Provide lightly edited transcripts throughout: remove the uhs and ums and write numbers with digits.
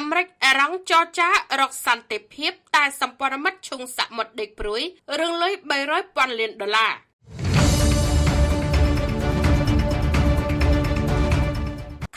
អាមេរិកអ៊ីរ៉ង់ចរចារកសន្តិភាពតែសម្ព័ន្ធមិត្តឈូងសមុទ្រដេកព្រួយរឿងលុយ300ពាន់លានដុល្លារ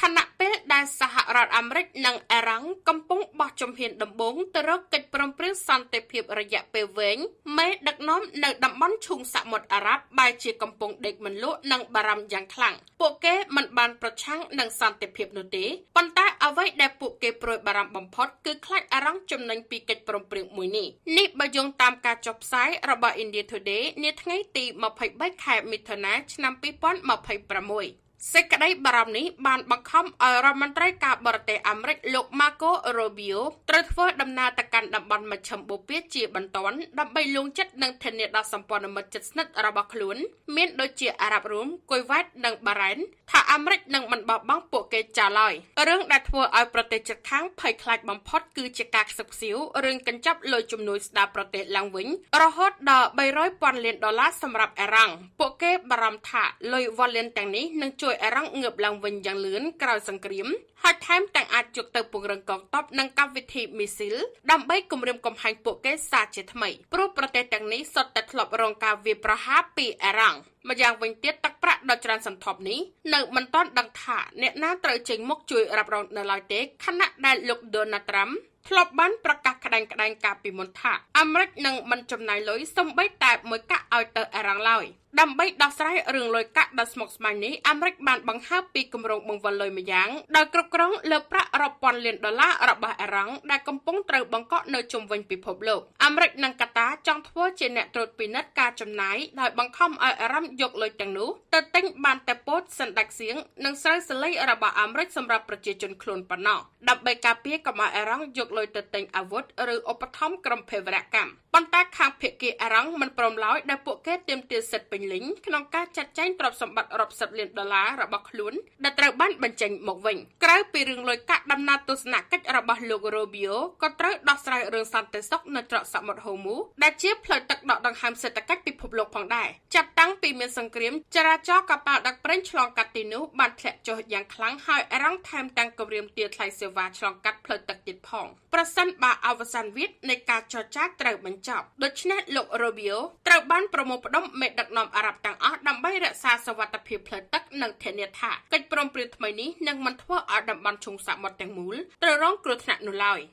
ខណៈពេលដែលសហរដ្ឋអាមេរិកនិងអ៊ីរ៉ង់កំពុងបោះជំហានដំបូងទៅរកកិច្ចព្រមព្រៀងសន្តិភាពរយៈពេលវែងមេដឹកនាំនៅតំបន់ឈូងសមុទ្រអារ៉ាប់បែរជាកំពុងដេកមិនលក់និងបារម្ភយ៉ាងខ្លាំងពួកគេមិនបានប្រឆាំងនឹងសន្តិភាពនោះទេប៉ុន្តែអ្វីដែលពួកគេព្រួយបារម្ភបំផុតគឺខ្លាចអ៊ីរ៉ង់ចំណេញពីកិច្ចព្រមព្រៀងមួយនេះនេះបើយោងតាមការចុះផ្សាយរបស់ India Today នាថ្ងៃទី23ខែមិថុនាឆ្នាំ2026សេចក្តីបារម្ភនេះបានបង្ខំឲ្យរដ្ឋមន្ត្រីការបរទេសអាមេរិកលោក Marco Rubio ត្រូវធ្វើដំណើរទៅកាន់តំបន់មជ្ឈិមបូព៌ាជាបន្ទាន់ដើម្បីលួងចិត្តនិងធានាដល់សម្ព័ន្ធមិត្តជិតស្និទ្ធរបស់ខ្លួនមានដូចជាអារ៉ាប់រួមគុយវ៉ែតនិងបារ៉ែនថាអាមេរិកនឹងមិនបោះបង់ពួកគេចោលឡើយរឿងដែលធ្វើឲ្យប្រទេសជិតខាងភ័យខ្លាចបំផុតគឺជាការខ្សឹបខ្សៀវរឿងកញ្ចប់លុយជំនួយស្ដារប្រទេសឡើងវិញរហូតដល់300ពាន់លានដុល្លារសម្រាប់អ៊ីរ៉ង់ពួកគេបារម្ភថាលុយវ៉ាលានទាំងនេះនឹងជួយអ៊ីរ៉ង់ងើបឡើងវិញយ៉ាងលឿនក្រោយសង្គ្រាមហើយថែមទាំងអាចយកទៅពង្រឹងកងទ័ពនិងកម្មវិធីមីស៊ីលដើម្បីគំរាមកំហែងពួកគេសាជាថ្មីព្រោះប្រទេសទាំងនេះសុទ្ធតែធ្លាប់រងការវាយប្រហារពីអ៊ីរ៉ង់ម្យ៉ាងវិញទៀតទឹកប្រាក់ដ៏ច្រើនសន្ធប់នេះនៅមិនទាន់ដឹងថាអ្នកណាត្រូវចេញមុខជួយរ៉ាប់រងនៅឡើយទេខណៈដែលលោកដូណាល់ត្រាំធ្លាប់បានប្រកាសក្តែងៗកាលពីមុនថាអាមេរិកនឹងមិនចំណាយលុយសូម្បីតែមួយកាក់ឲ្យទៅអ៊ីរ៉ង់ឡើយដើម្បីដោះស្រាយរឿងលុយកាក់ដ៏ស្មុគស្មាញនេះអាមេរិកបានបង្ហើបពីគម្រោងបង្វិលលុយម្យ៉ាងដោយគ្រប់គ្រងលើប្រាក់រាប់ពាន់លានដុល្លាររបស់អ៊ីរ៉ង់ដែលកំពុងត្រូវបង្កក់នៅជុំវិញពិភពលោកអាមេរិកនិងកាតាចង់ធ្វើជាអ្នកត្រួតពិនិត្យការចំណាយដោយបង្ខំឲ្យអ៊ីរ៉ង់យកលុយទាំងនោះទៅទិញបានតែពោតសណ្តែកសៀងនិងស្រូវសាលីរបស់អាមេរិកសម្រាប់ប្រជាជនខ្លួនប៉ុណ្ណោះដើម្បីការពារកុំឲ្យអ៊ីរ៉ង់យកលុយទៅទិញអាវុធឬឧបត្ថម្ភក្រុមភេរវកម្មប៉ុន្តែខាងភាគីអ៊ីរ៉ង់មិនព្រមឡើយដែលពួកគេទាមទារសិទ្ធិពេញលេញក្នុងការចាត់ចែងទ្រព្យសម្បត្តិរាប់សិបលានដុល្លាររបស់ខ្លួនដែលត្រូវបានបញ្ចេញមកវិញក្រៅពីរឿងលុយកាក់ដំណើរទស្សនកិច្ចរបស់លោក Rubio ក៏ត្រូវដោះស្រាយរឿងសន្តិសុខនៅច្រកសមុទ្រហូមូដែលជាផ្លូវទឹកដកដង្ហើមសេដ្ឋកិច្ចពិភពលោកផងដែរចាប់តាំងពីមានសង្គ្រាមចរាចរណ៍កប៉ាល់ដឹកប្រេងឆ្លងកាត់ទីនោះបានធ្លាក់ចុះយ៉ាងខ្លាំងហើយអ៊ីរ៉ង់ថែមទាំងគំរាមទារថ្លៃសេវាឆ្លងកាត់ផ្លូវទឹកទៀតផងប្រសិនបើអវសានវាទនៃការចរចាត្រូវបញ្ចប់ដូច្នេះលោក Rubio ត្រូវបានប្រមូលផ្ដុំមេដឹកនាំអារ៉ាប់ទាំងអស់ដើម្បីរក្សាសុវត្ថិភាពផ្លូវទឹកនិងធានាថាកិច្ចព្រមព្រៀងថ្មីនេះនឹងមិនធ្វើឲ្យតំបន់ឈូងសមុទ្រទាំងមូលត្រូវរងគ្រោះថ្នាក់នោះឡើយ។